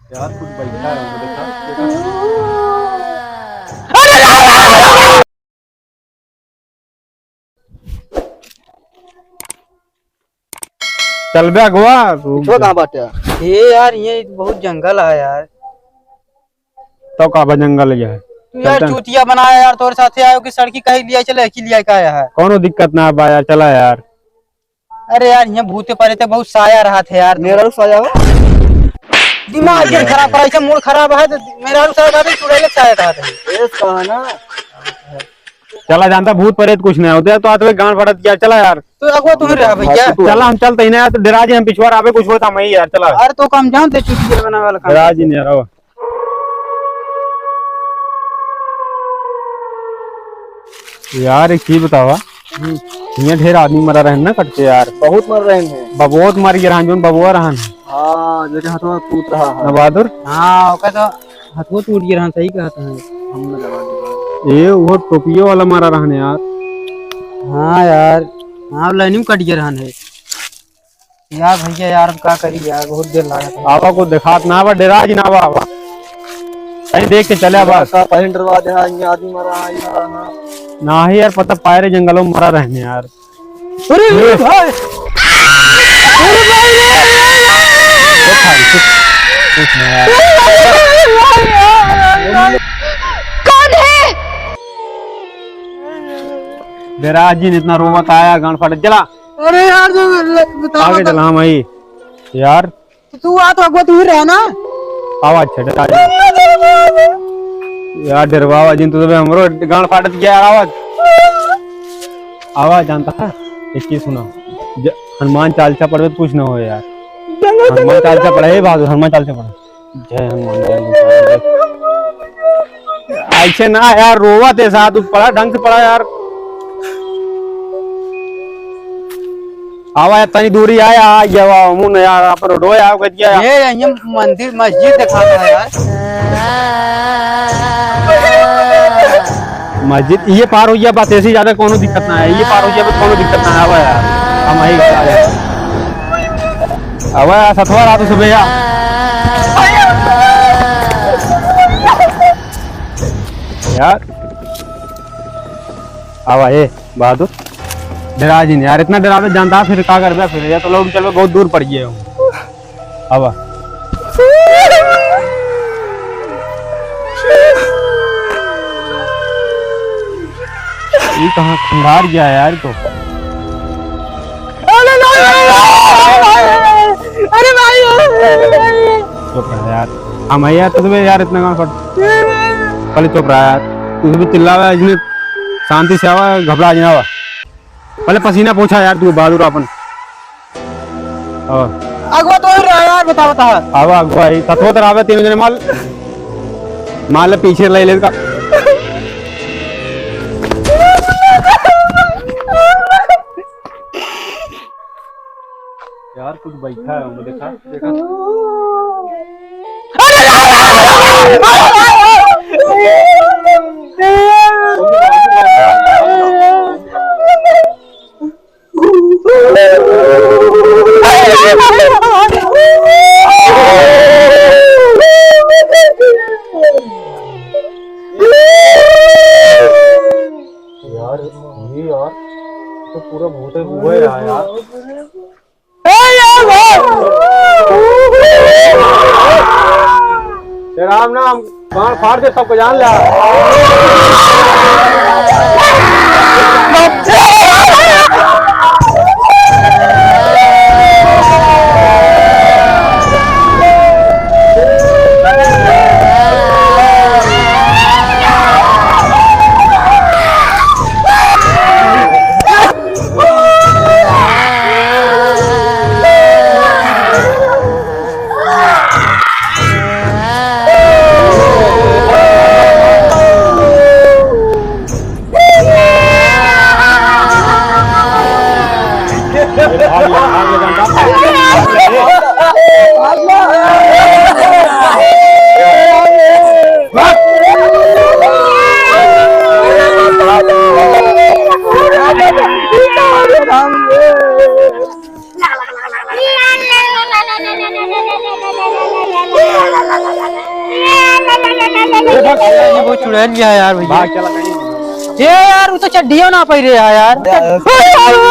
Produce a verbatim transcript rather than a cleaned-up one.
यार, कुछ बैठा है, वो देखा। चल बे अगवा, तू पिछवा कहाँ बाटे? ए यार, ये बहुत जंगल है यार। तो का बा जंगल ये है? तू यार चलते हैं। चूतिया बनाया यार, तोरे साथे आयो कि सड़की कहीं लिया चले, कि लिया का आया है? कौनो दिक्कत ना बा यार, चला यार। अरे यार, यहाँ भूते परेते बहुत साया रहत है यार। मेहरारू साया हो? दिमाग के खराब पड़ा, ऐसे मूड खराब है तो मेहरारू साया कहते, चुड़ैल साया कहते हैं। ए, कहा ना। चला जानता, भूत परेत कुछ नहीं होते, तो आज गांड फटत क्या, चला यार। तो अगवा तू ही रहा भैया। चला हम चलते ही ना यार, तो डरा जी हम पिछवार आवे कुछ होता मैं ही यार, चला। अरे तो काम जानते चुटकी बनावे वाला काम। डरा जी नहीं यार, आओ। यार, एक चीज बतावा। हम्म। हियाँ ढेर आदमी मरा रहन ना कट के यार। बहुत मर रहे हैं। बबुआ तो मर गया रहन, जोन बबुआ रहन। हाँ, जेके हथवा टूट रहा है। ना बहादुर? हाँ, ओका तो हथवा टूट गया रहन, सही कहत है। हम ना दबा दे। ए, वो टोपियो वाला मरा रहन यार। हाँ यार, हाँ, लाइनिंग कट गया रहन है। यार भैया यार, अब का करी यार, बहुत देर लागत है। आवा को देखात ना बा, डेरा जी ना बा, आवा। कहीं देख के चले बस। का पहन डरवा दे, हाँ, ये आदमी मरा है, ये मरा है। नाही यार, पता पाए रे जंगलों में मरा रहने यार। अरे अरे। भाई। अरे भाई रे। ओ भाई, कुछ, कुछ नहीं यार। कौन है? डेरा जी ने इतना रोवत आया, गांड फाटत चला। अरे यार, जो ल-, बताओ, आगे बताओ। चला हम आई। यार। तो तू आ तो अगवा तू ही रहा ना। आवाज छे, डरा जी। यार, डरवावा जिन तो तबे हमरो गांड फाटत गया यार, आवाज। आवाज जानता है? एक चीज सुना। ज-, हनुमान चालीसा पढ़बे तो कुछ ना हो यार। जंगल, हनुमान जंगल, चालीसा जंगल। पढ़े, ए बहादुर, हनुमान चालीसा पढ़े। जय हनुमान, जय हनुमान, जय। ऐसे ना यार, रोवा ते साथ, पढ़ा, ढंग से पढ़ा यार। आवा यार, तनी दूरी आया, आ गया, वाह, मुन यार, आप रोडो यार, कह दिया। ये, ये मंदिर, मस्जिद दिखाता है यार। मस्जिद, ये पार हो गया, बस ऐसे ही ज्यादा कोनो दिक्कत ना है, ये पार हो गया, बस कोनो दिक्कत ना है, आवा यार, हम आई। आवा यार, सतवा रात सुबह यार। यार, आवा, ए, बहादुर। डरा जिन यार, इतना डरावे जानता, फिर का करबे फिर? या तो लोग चलो बहुत दूर पड़ गए हो। आवा। ये कहाँ खंगार गया यार तो? अरे भाई, अरे भाई। चुप रह यार। हम है यार, तुझे यार इतना कहाँ फट। पहले चुप रहा यार। तू भी चिल्लावा, इसमें शांति से आवा, घबरा जावा। पहले पसीना पोछा यार, तू बहादुर अपन। और अगवा तो रहा यार, बता, बता। आवा अगवा ही, तत्व तो आवे तीनों जने माल, माल पीछे ले लेगा। यार, कुछ बैठा है, वो देखा, देखा। यार, ये यार, तो पूरा भूत है, वो है यार। ए यार, भाई। ए राम नाम, गांड फाड़ दे, सबको जान ले। अरे, ये बहुत चुड़ैल भी है यार भैया। भाग चला कहीं। ए यार, वो तो चड्डियो ना पहिरे है यार।